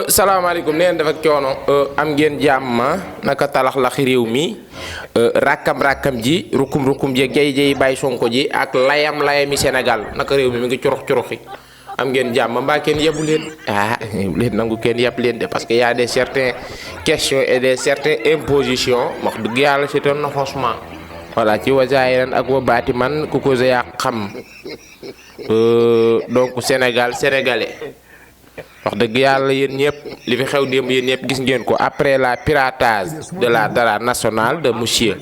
salaamaaleykum neen dafa coono am ngeen jàmm naka talax la réew mi rakam ji rukum ji jey bay Sonko ji ak layami Sénégal naka réew mi ngi curuxi am ngeen jàmm mbaa kenn yebu leen leen nangu kenn yeb leen de parce que y a des certaines questions et des certaines impositions wax dëgg yàlla c'est un offensement voilà ci wasaayiran ak wa baati man ku ko yaa xam donc Sénégal sénégalais wax dëgg yàlla yéen ñëpp li fi xew démb yéen ñëpp gis ngeen ko après la piratage de la dara nationale de monsieur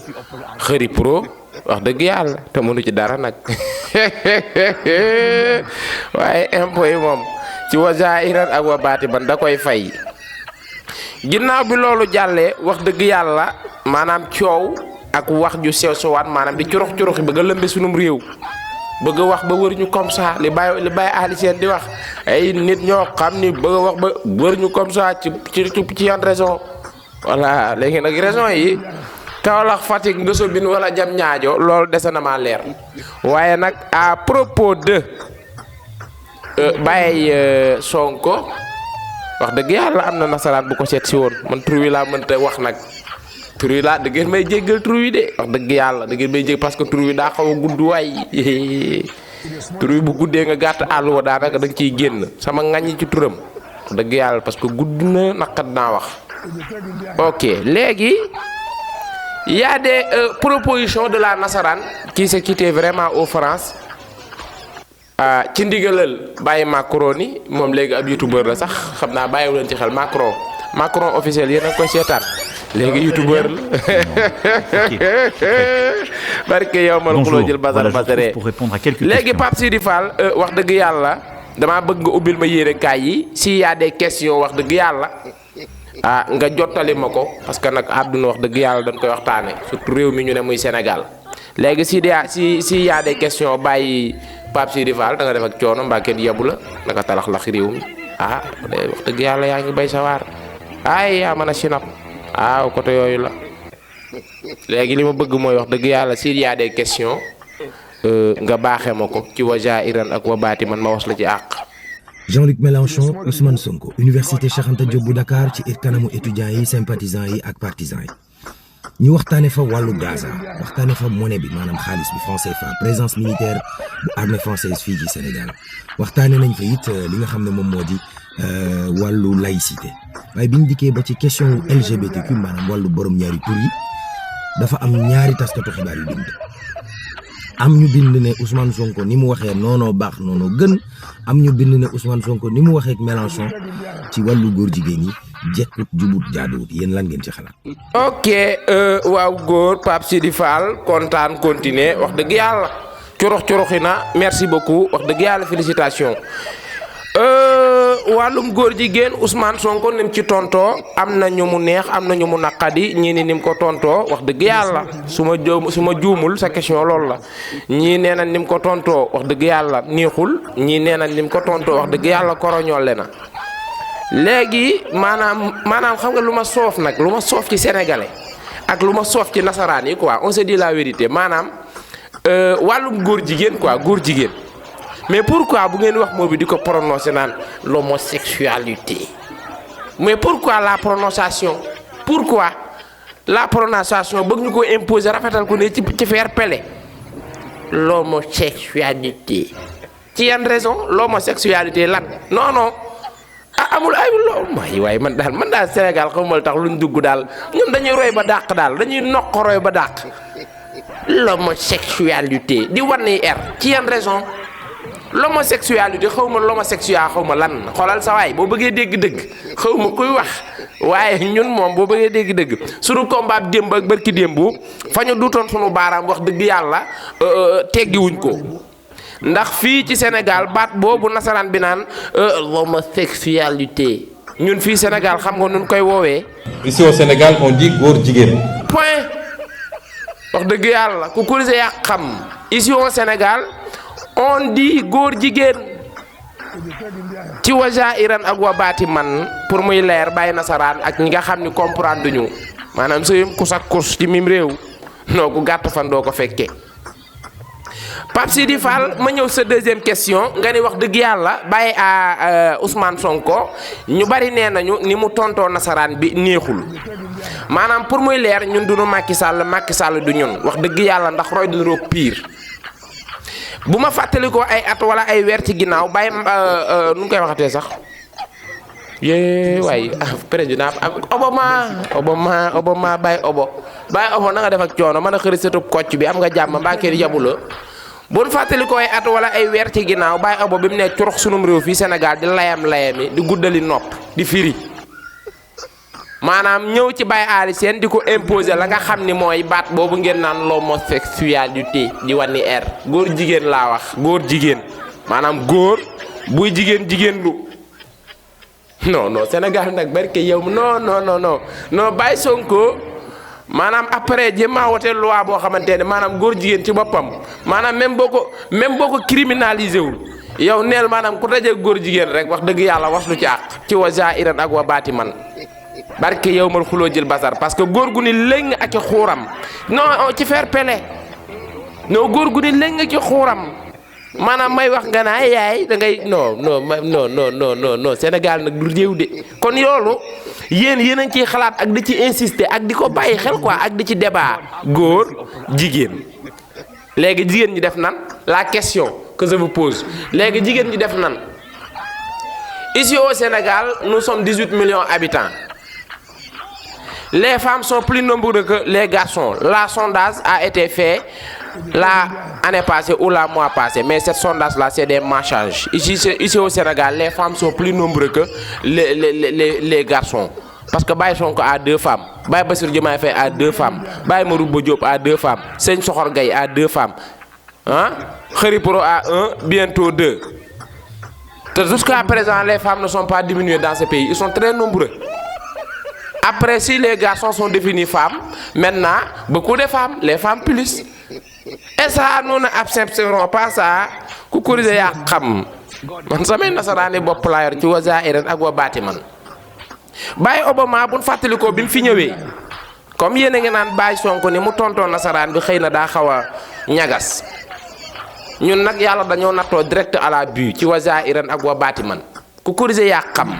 Khary Pro wax dëgg yàlla te mënu ci dara nag waaye impôt yi moom ci wasaayiran ak wa baati man da koy fay ginnaaw bi loolu jàllee wax dëgg yàlla maanaam coow ak wax ju sew sewaan maanaam di curuxi bëgg a lëmbe sunum réew bëgg a wax ba wër ñu comme ça li bàyyi Ali Sène di wax ay nit ñoo xam ni bëgg a wax ba wër ñu comme ça ci yan raison voilà léegi nag raison yi Kaolack Fatick Ndousobine wala Diamniadio loolu dese na maa leer waaye nag à propos de Baye Sonko wax dëgg yàlla am na nasaraan bu ko seet si woon man tur wi laa mënta wax nag tur wi laa da ngeen may jéggal tur wi de wax dëgg yàlla da ngeen may jégg parce que tur wi daa xaw a gudd waay tur wi bu guddee nga gàtt àll wa daanaka da nga ciy génn sama ŋaññi ci turam wax dëgg yàlla parce que gudd na naqat naa wax. ok léegi y a des propositions de la nasaraan qui s'est quitté vraiment au France ci ndigalal bàyyi Macron ni moom léegi ab youtubeur la sax xam naa bàyyiwu leen ci xel Macron officiel yéen a ngi koy seetaan. léegi youtubeur la barke yow mal xuloo jël basar basare léegi Pape Sidi Fall wax dëgg yàlla damaa bëgg nga ubbil ma yéene kaay yi s'il y a des questions wax dëgg yàlla nga jottali ma ko parce que nag àdduna wax dëgg yàlla dañ koy waxtaane surtout réew mi ñu ne muy Sénégal léegi s'il y a des questions bàyyi Pape Sidi Fall da nga def ak coono mbaa kenn yebu la naka talax lax réew mi wax dëgg yàlla yaa ngi bay sawaar ay yaa mën a sinap côté yooyu la léegi li ma bëgg mooy wax dëgg yàlla s'il y a des questions nga baaxee ma ko ci waja iran ak wa baati man ma was la ci àq. Jean-Luc Mélenchon Ousmane Sonko Université Cheikh Anta Diop bu Dakar ci kanamu étudiants yi sympathisants yi ak partisans yi ñu waxtaane fa wàllu Gaza waxtaane fa monnaie bi maanaam xaalis bi franc CFA présence militaire bu armée française fii ci Sénégal waxtaane nañ fa it li nga xam ne moom moo di wàllu laïcité waaye biñ dikkee ba ci question LGBTQ maanaam wàllu borom ñaari tur yi dafa am ñaari taskatu xibaar yu bind am ñu bind ne Ousmane Sonko ni mu waxee noonoo baax noonoo gën am ñu bind ne Ousmane Sonko ni mu waxee ak Mélenchon ci wàllu góor jigéen yi jekkut jubut jaaduwut yéen lan ngeen ci xalaat. ok waaw góor Pape Sidi Fall kontaan continuer wax dëgg yàlla curuxi na merci beaucoup wax dëgg yàlla félicitation wàllum góor jigéen Ousmane Sonko nim ci tontoo am na ñu mu neex am na ñu mu naqadi ñii ni nim ko tontoo wax dëgg yàlla su ma juumul sa question loolu la ñii nee na nim ko tontoo wax dëgg yàlla neexul ñii nee na nim ko tontoo wax dëgg yàlla koroñoole na léegi maanaam xam nga lu ma soof nag lu ma soof ci sénégalais ak lu ma soof ci nasaraan yi quoi on se dit la vérité maanaam wàllum góor jigéen quoi góor jigéen mais pourquoi bu ngeen wax moo bi di ko prononcer naan l'homosexualité mais pourquoi la prononciation bëgg ñu ko imposer rafetal ko ne ci faire pele l'homosexualité ci yan raison l'homosexualité lan non amul ay loolu waaye man daal Sénégal xamal tax luñ dugg daal ñun dañuy roy ba dàq daal dañuy noq roy ba dàq l'homosexualité di wan ni ci yan raison l'homosexualité xaw ma lan xoolal sa waay boo bëggee dégg-dëgg xaw ma kuy wax waaye ñun moom boo bëggee dégg-dëgg suñu combat démb ak barki démb fa ñu duutoon sunu baaraam wax dëgg yàlla teggiwuñ ko ndax fii ci Sénégal baat boobu nasaraan bi naan l'homosexualité ñun fii Sénégal xam nga nun koy woowee. ici au Sénégal on dit góor jigéen. point wax dëgg yàlla ku kurise yaa xam ici au Sénégal. on dit góor jigéen ci waja iran ak wa baati man pour muy leer bàyyi nasaraan ak ñi nga xam ni comprendre duñu maanaam sëyum kus ak kus ci mim réew noo ku gàtt fan doo ko fekke Pape Sidi Fall ma ñëw sa deuxième question nga ni wax dëgg yàlla bàyyi à Ousmane Sonko ñu bari nee nañu ni mu tontoo nasaraan bi neexul maanaam pour muy leer ñun duñu Macky Sall du ñun wax dëgg yàlla ndax roy du roog pire bu ma fàttali ko ay at wala ay weer ci ginnaaw bàyyi nu ngi koy waxatee sax yee waaye président Obama bàyyi obo na nga def ak coono mën a xëri satub kocc bi am nga jàmm mbaa kër yabu la bon fàttali ko ay at wala ay weer ci ginnaaw bàyyi obo bi mu ne curux sunum réew fii Sénégal di layami di guddali nopp di firi maanaam ñëw ci Baye Ali Sène di ko imposer la nga xam ni mooy baat boobu ngeen naan l'homosexualité di wan ni góor jigéen laa wax góor jigéen maanaam góor buy jigéen lu non Sénégal nag barke yow non Baye Sonko maanaam après jéemaa wote loi boo xamante ne maanaam góor jigéen ci boppam maanaam même boo ko criminalisé wul yow neel maanaam ku dajee góor jigéen rek wax dëgg yàlla waslu ci àq ci wa zaahiran ak wa baatiman barke yow mal xuloo jël basar parce que góor gu ni léng ak ci xuuram non ci fair play non góor gu ni léng ak ci xuuram maanaam may wax nga naa yaay da ngay non Sénégal nag du réew de kon yoolu yéen a ngi ciy xalaat ak di ci insister ak di ko bàyyi xel quoi ak di ci débat góor jigéen léegi jigéen ñi def nan la question que je vous pose léegi jigéen ñi def nan ici au Sénégal nous sommes 18 millions d'habitants les femmes sont plus nombreuses que les garçons la sondage a été fait l'année passée ou la mois passé mais cette sondage là c'est des mensonges ici au Sénégal les femmes sont plus nombreuses que les garçons parce que Baye Sonko a 2 femmes Baye Bassirou Diomaye Faye a 2 femmes Baye Marouba Diop a 2 femmes Seigne Sokhor Gaye a 2 femmes hein Khary Pro a 1 bientôt 2 jusqu'à présent les femmes ne sont pas diminuées dans ce pays ils sont très nombreux. Après, si les garçons sont définis femmes, maintenant, beaucoup de femmes, les femmes plus. Et ça, nous n'accepterons pas ça. Kukurise ya xam. Man samay nasaraani bopp laa yor ci wa zaahiran ak wa baatiman. Baye Obama bu ñu fàttali ko bi mu fi ñëwee comme yéen a ngi naan Baye Sonko ni mu tontoon nasaraan bi xëy na daa xaw a ñagas ñun nag yàlla dañoo nattoo direct à la but ci wa zaahiran ak wa baatiman. Kukurise ya xam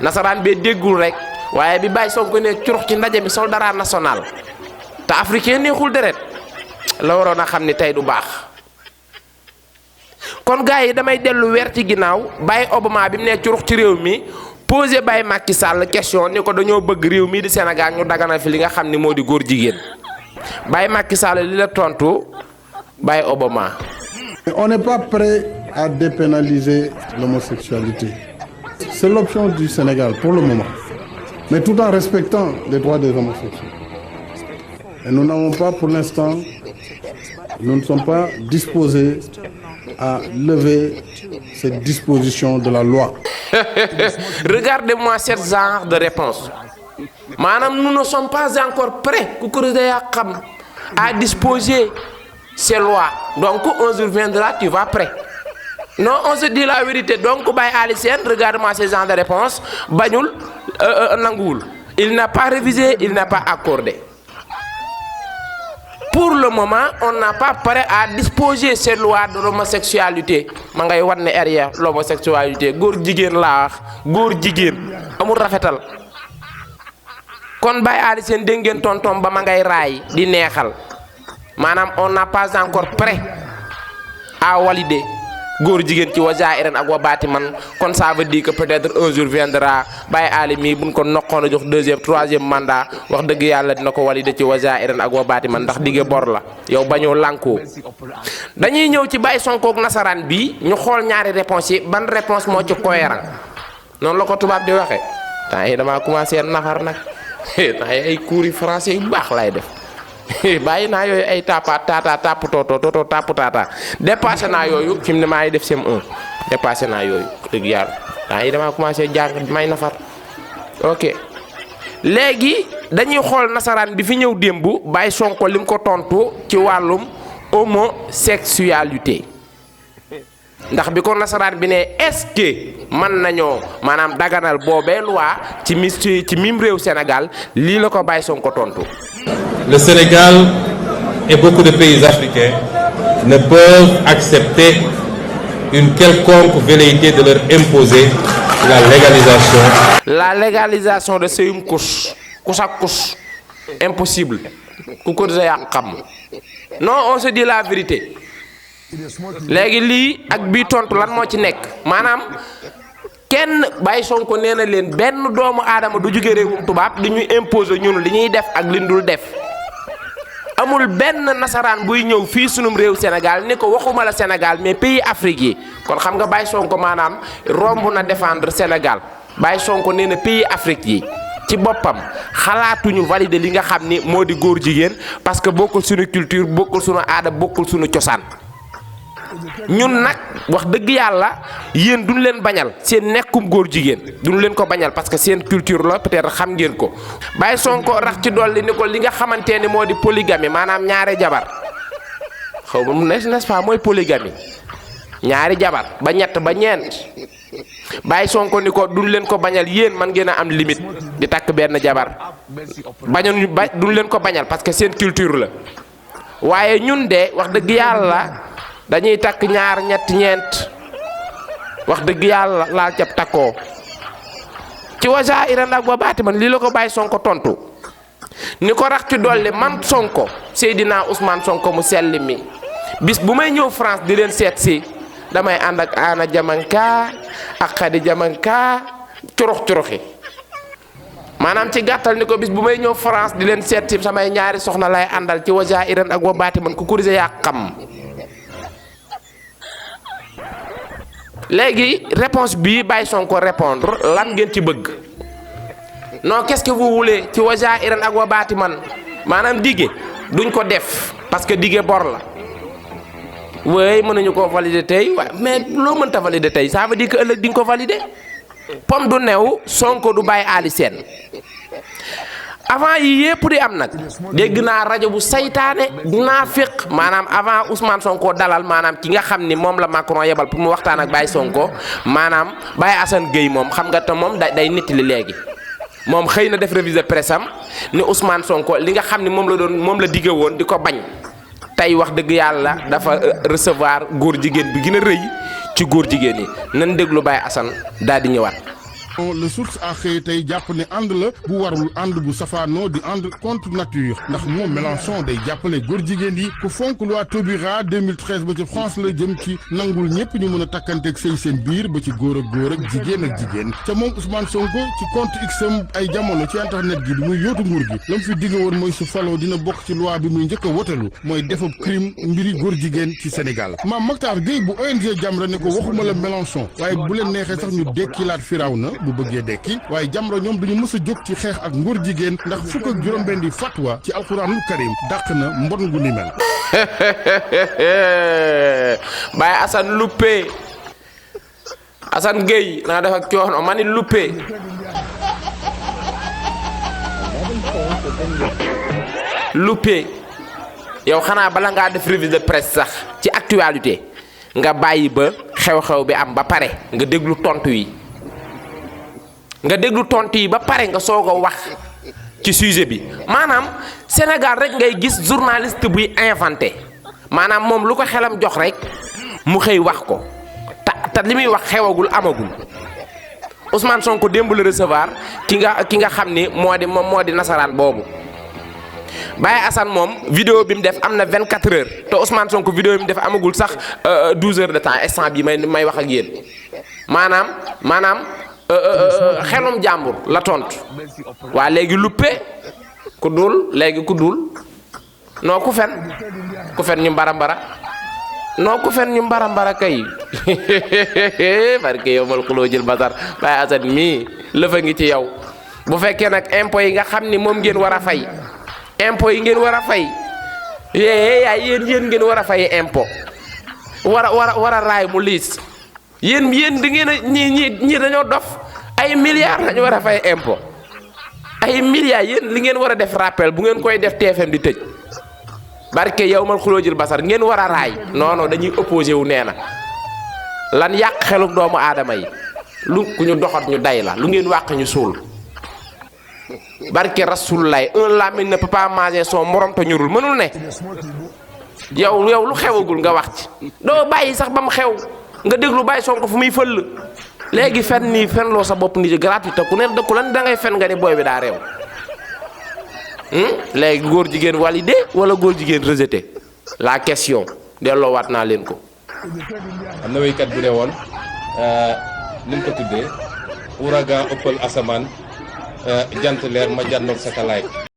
nasaraan bee déggul rek. waaye bi Baye Sonko ne curux ci ndaje mi soldat national te africain neexul deret la waroon a xam ni tey du baax kon gars yi damay dellu weer ci ginnaaw Baye Obama bi mu ne curux ci réew mi posé Baye Macky Sall question ni ko dañoo bëgg réew mi di Sénégal ñu dagana fi li nga xam ni moo di góor jigéen Baye Macky Sall li la tontu Baye Obama. On n'est pas prêt à dépénaliser l'homosexualité. C'est l'option du Sénégal pour le moment. Mais tout en respectant les droits des homosexuels. Et nous n'avons pas, pour l'instant, nous ne sommes pas disposés à lever cette disposition de la loi. Regardez-moi ce genre de réponse. Madame, nous ne sommes pas encore prêts à disposer ces lois. Donc, un jour viendra, tu vas prêt. Non, on se dit la vérité. Donc, Baye Ali Sène, regarde-moi ce genre de réponse. Bagnoul, Nangoul. Il n'a pas révisé, il n'a pas accordé. Pour le moment, on n'a pas prêt à disposer ces lois de l'homosexualité. Mangay wan ne derrière l'homosexualité. Góor jigéen laa wax, góor jigéen amul rafetal. Kon Baye Ali Sène dégg ngeen tontom ba ma ngay raay di neexal. Maanaam on n'a pas encore prêt à valider. góor jigéen ci wa zaahiran ak wa baatiman kon ça veut dire que peut-être un jour viendra Baye Ali mii buñ ko noqoon a jox 2e 3e mandat wax dëgg yàlla dina ko valider ci wa zaahiran ak wa baatiman ndax dige bor la yow bañoo lànkoo dañuy ñëw ci Baye Sonko ak nasaraan bi ñu xool ñaari réponse yi ban réponse moo ci cohérent noonu la ko tubaab di waxee temps yi damaa commencé nafar nag temps yi ay cours yi français yu baax lay def bàyyi naa yooyu ay tapa tata tapu toto tapu tata dépassé naa yooyu fi mu ne maa ngi def CM1 dépassé naa yooyu dëgg yàlla temps yi damaa commencé jàng may nafar ok léegi dañuy xool nasaraan bi fi ñëw démb Baye Sonko lim ko tontu ci wàllum homosexualité ndax bi ko nasaraan bi ne est-ce que mën nañoo maanaam daganal boobee loi ci mim réew Sénégal lii la ko Baye Sonko tontu. Le Sénégal et beaucoup de pays africains ne peuvent accepter une quelconque velléité de leur imposer la légalisation de sëyum couche ak couche impossible ku ko disa yaa xam non on se dit la vérité léegi lii ak bii tontu lan moo ci nekk maanaam kenn Baye Sonko nee na leen benn doomu aadama du jóge réewum tubaab di ñuy imposer ñun li ñuy def ak li dul def amul benn nasaraan buy ñëw fii sunum réew Sénégal ni ko waxuma la Sénégal mais pays Afrique yi kon xam nga Baye Sonko maanaam romb na défendre Sénégal Baye Sonko nee na pays Afrique yi ci boppam xalaatuñu valider li nga xam ni moo di góor jigéen parce que bokkul suñu culture bokkul suñu aada bokkul suñu cosaan ñun nag wax dëgg yàlla yéen duñ leen bañal seen nekkum góor jigéen duñ leen ko bañal parce que seen culture la peut-être xam ngeen ko Baye Sonko rax ci dolli ni ko li nga xamante ni moo di polygamie maanaam ñaari jabar xaw ma n'est-ce pas mooy polygamie ñaari jabar ba ñett ba ñeent Baye Sonko ni ko duñ leen ko bañal yéen man ngeen a am limite di takk benn jabar bañoon duñ leen ko bañal parce que seen culture la waaye ñun de wax dëgg yàlla dañuy takk ñaar ñett ñeent wax dëgg yàlla laal cap takkoo ci waja iran ak ba baati man lii la ko Baye Sonko tontu ni ko rax ci dolli man Sonko Seydina Ousmane Sonko mu sell mi bis bu may ñëw France di leen seet si damay ànd ak Anna Diamanka ak Khady Diamanka curuxi maanaam ci gàttal ni ko bis bu may ñëw France di leen seet si samay ñaari soxna lay àndal ci waja iran ak ba baati man ku kurise yaa xam léegi réponse bii Baye Sonko répondre lan ngeen ci bëgg non qu'est-ce que vous voulez ci waja iran ak wa baati man maanaam dige duñ ko def parce que dige bor la wéy mënuñu koo valider tey waaye mais loo mënta valider tey ça veut dire que ëllëg di nga ko valider pomme du new Sonko du bàyyi Ali Sène avant yi yépp di am nag dégg naa rajo bu saytaane naafiq maanaam avant Ousmane Sonko dalal maanaam ki nga xam ni moom la Macron yebal pour mu waxtaan ak Baye Sonko maanaam Baye Assane Gueye moom xam nga te moom day nettali léegi moom xëy na def revue de presse am ni Ousmane Sonko li nga xam ni moom la digge woon di ko bañ tey wax dëgg yàlla dafa recevoir góor jigéen bi gën a rëy ci góor jigéen yi nan déglu Baye Assane daal di ñëwaat. le source a xëy tey jàpp ne ànd la bu warul ànd bu safaanoo di ànd contre nature ndax moom Mélenchon day jàppale góor jigéen yi ku fonk loi Taubira 2013 ba ci France la jëm ci nangul ñëpp ñu mën a takkanteeg sëy seen biir ba ci góor ak jigéen ca moom Ousmane Sonko ci compte X-am ay jamono ci internet gi bi muy yóotu nguur gi la mu fi digge woon mooy su faloo dina bokk ci loi bi muy njëkk a wotalu mooy defab crime mbiri góor jigéen ci Sénégal Mame Mactar Gueye bu ONG Jamra ne ko waxuma la Mélenchon waaye bu leen neexee sax ñu dekkilaat Firawna bu bëggee dekki waaye Jamra ñoom duñu mës a jóg ci xeex ak ngóor jigéen ndax fukk ak juróom-benn di fatwa ci alxuraanul karim dàq na mbon gu ni mel. Baye Assane Loupé Assane Gueye naa def ak coono ma ni Loupé Loupé yow xanaa bala ngaa def revue de presse sax ci actualité nga bàyyi ba xew-xew bi am ba pare nga déglu tontu yi ba pare nga soog a wax ci sujet bi maanaam Sénégal rek ngay gis journaliste buy inventé maanaam moom lu ko xelam jox rek mu xëy wax ko te li muy wax xewagul amagul Ousmane Sonko démb la recevoir ki nga xam ni moo di nasaraan boobu Baye Assane moom vidéo bi mu def am na 24 heures te Ousmane Sonko vidéo bi mu def amagul sax 12 heures de temps instant bi may wax ak yéen maanaam xelum jàmbur la tontu waa léegi Loupé ku dul non ku fen ñu mbara non ku fen ñu mbara kay parce que yow mal xuloo jël basar Baye Assane mii lëfa ngi ci yow bu fekkee nag impôt yi nga xam ni moom ngeen war a fay impôt yi ngeen war a fay yéen ngeen war a fay impôt war a raay mu liis yéen di ngeen a ñii dañoo dof ay milliards lañu war a fay impôt ay milliards yéen li ngeen war a def rappel bu ngeen koy def TFM di tëj barke yow mal xuloo jël basar ngeen war a raay non dañuy opposé wu nee na lan yàq xelum doomu aadama yi lu ku ñu doxat ñu day la lu ngeen wàq ñu suul barke Rasulullah un làmmiñ ne peut pas manger son morom te ñurul mënul ne yow lu xewagul nga wax ci doo bàyyi sax ba mu xew nga déglu bàyyi Sonko fu muy fëll léegi fen nii fenloo sa bopp nii gratuite ku ne dëkku lan da ngay fen nga ni booy bi daa réew léegi góor jigéen validé wala góor jigéen rejeté la question delloowaat naa leen ko. am na waykat bu ne woon ni mu ko tuddee ouragan ëppal asamaan jant leer ma jànnoog satellite